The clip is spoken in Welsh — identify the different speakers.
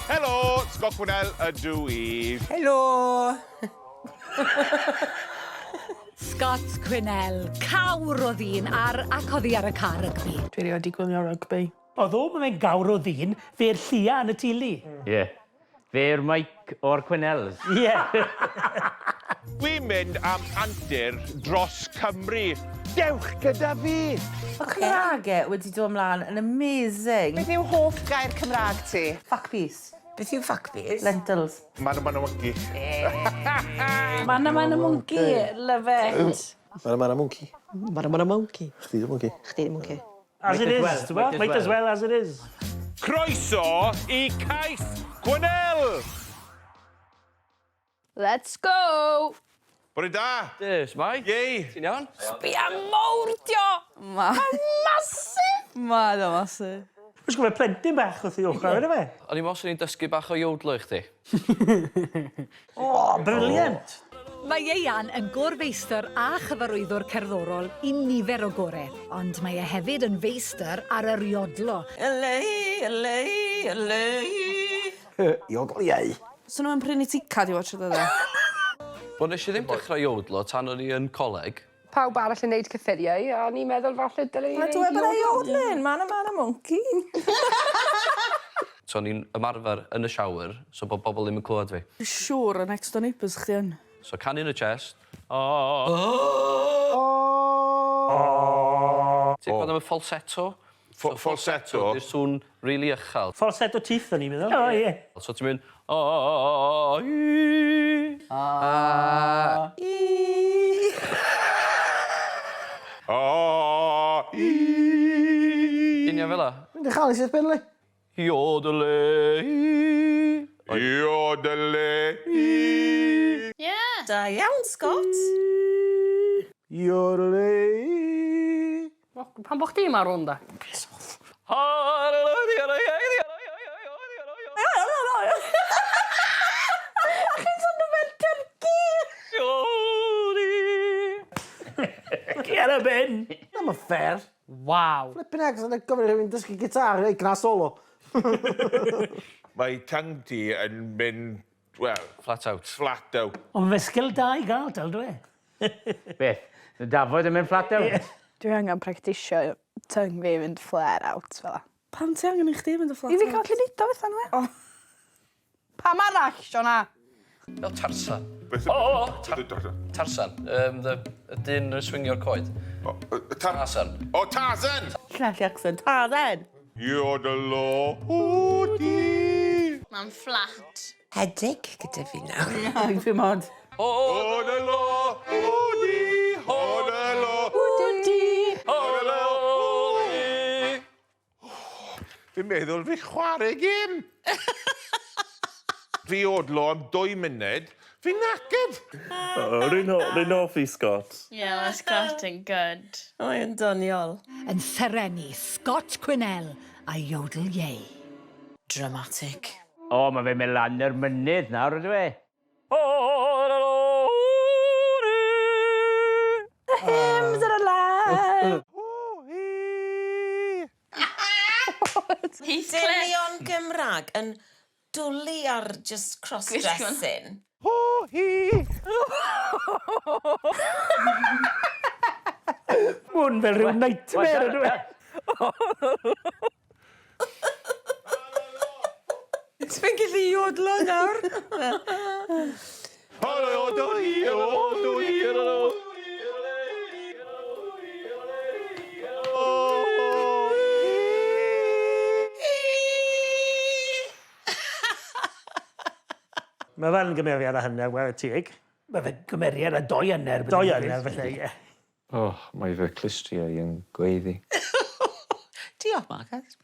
Speaker 1: Helo, Scott Quinnell ydw i.
Speaker 2: Helo!
Speaker 3: Scott Quinnell, cawr o ddyn ar ac oddi ar y car rygbi.
Speaker 4: Dwi erioed 'di gwylio rygbi.
Speaker 5: Oedd o, ma' fe'n gawr o ddyn, fe'r llia yn y teulu.
Speaker 6: Ie. Fe yw'r Mike o'r Quinnells.
Speaker 5: Ie.
Speaker 1: Dwi'n mynd am antur dros Cymru. Dewch gyda fi!
Speaker 7: Mae Cymraeg e wedi dod mlaen yn amazing.
Speaker 8: Beth yw hoff gair Cymraeg ti?
Speaker 7: Ffacbys.
Speaker 2: Beth yw ffacbys?
Speaker 7: Lentils.
Speaker 1: Man a man a monkey.
Speaker 4: Man a man a monkey, love it.
Speaker 9: Man a man a monkey.
Speaker 10: Man a man a monkey.
Speaker 9: Chdi 'di monkey.
Speaker 10: Chdi 'di monkey.
Speaker 5: As it is, t'bo'? Might as well as it is.
Speaker 1: Croeso i Cais Quinnell!
Speaker 11: Let's go!
Speaker 1: Bore da!
Speaker 12: Yy, shwmae?
Speaker 1: Yei!
Speaker 12: Ti'n iawn?
Speaker 11: Sbia mowr 'di o!
Speaker 13: Ma'.
Speaker 11: Ma'n massive!
Speaker 13: Ma' o massive.
Speaker 5: Wrth gwrs, plentyn bach wrth ei ochr, yndyfe?
Speaker 12: O'n i'n me'wl swn i'n dysgu bach o iowdlo i chdi.
Speaker 5: O, brilliant!
Speaker 3: Mae Ieuan yn gôr-feistr a chyfarwyddwr cerddorol i nifer o gore, ond mae e hefyd yn feistr ar yr iodlo.
Speaker 7: Elei, elei, elei.
Speaker 9: Iodl iau.
Speaker 13: Swn nhw'n prynu ticad i watchad o ddo.
Speaker 12: Wel nes i ddim dechrau iowdlo tan o'n i yn coleg.
Speaker 11: Pawb arall yn neud cyffuriau a o'n i'n meddwl falle dylen ni neud
Speaker 7: Dwi bod ei yodeling, man a man a monkey.
Speaker 12: So o'n i'n ymarfer yn y shower so bod bobl ddim yn clywed fi.
Speaker 13: Dwi siŵr y next door neighbours chdi yn.
Speaker 12: So canu yn y chest. Ti'n gwybod am y falsetto?
Speaker 1: Ffo- falsetto?
Speaker 12: Ydy'r sŵn rili uchel.
Speaker 5: Falsetto teeth o'n i'n meddwl. O ie.
Speaker 12: So ti'n mynd a i.
Speaker 7: A i.
Speaker 1: A i.
Speaker 12: Union fel 'a.
Speaker 9: Mynd i chael ei syth bin li.
Speaker 12: Yodelay.
Speaker 1: Yodelay.
Speaker 11: Ie!
Speaker 7: Da iawn, Scott.
Speaker 9: Yodelay.
Speaker 11: Pam bo' chdi marw ynde?
Speaker 5: Piss off.
Speaker 7: Chi'n swnio fel twrci!
Speaker 5: Cer y bin!
Speaker 9: Ddim yn fair.
Speaker 4: Waw.
Speaker 9: Flipping heck, sa'n gofyn i rhywun dysgu gitar, reit, gna solo.
Speaker 1: Mae tongue ti yn mynd, wel...
Speaker 12: Flat out.
Speaker 1: Flat out.
Speaker 5: Ond mae fe sgil da i gael, del, dwi?
Speaker 6: Beth? Y dafod yn mynd flat out?
Speaker 4: Dwi angen practisio tongue fi mynd flare out fel 'a.
Speaker 13: Pam ti angen i chdi fynd y flat
Speaker 4: I fi gallu neud o fatha nw. O. Pam arall, Siona?
Speaker 12: Fel Tarzan.
Speaker 1: Beth
Speaker 12: O, o, o,
Speaker 1: Tar
Speaker 12: Tarzan. Yym, the, y dyn yn swingio'r coed.
Speaker 1: O, tar
Speaker 12: Tarzan.
Speaker 1: O, Tarzan!
Speaker 7: Llanelli accent. Tarzan!
Speaker 1: You're the Lord.
Speaker 11: Ma'n fflat.
Speaker 2: Headache gyda fi nawr.
Speaker 7: Ie, fi mod.
Speaker 1: O, the Lord. O, the Lord. O, the Lord. Fi'n meddwl fi chwarae gêm. Fi odlo am dwy munud, fi'n knackered.
Speaker 14: O, rwy'n rwy'n hoffi Scott.
Speaker 11: Ie, mae Scott yn good.
Speaker 7: Mae yn doniol.
Speaker 3: Yn serennu Scott Quinnell a Yodel Yei.
Speaker 7: Dramatic.
Speaker 6: O, mae fe'n mynd lan yr mynydd nawr, ydw e?
Speaker 7: The hymns are alive!
Speaker 11: Heathcliff.
Speaker 7: Dynion Gymraeg yn dwlu ar just cross-dressing.
Speaker 1: Hw-hi!
Speaker 5: Ma' hwn fel rhyw nightmare yndyw e?
Speaker 7: Ti'n gallu iodlo nawr?
Speaker 5: Mae fe'n gymeriad a hanner, ware teg. Mae fe'n gymeriad a doi hanner. Doi hanner, felly, ie.
Speaker 15: Oh, mae fy clustiau yn gweiddi.
Speaker 7: Diolch, Marcus.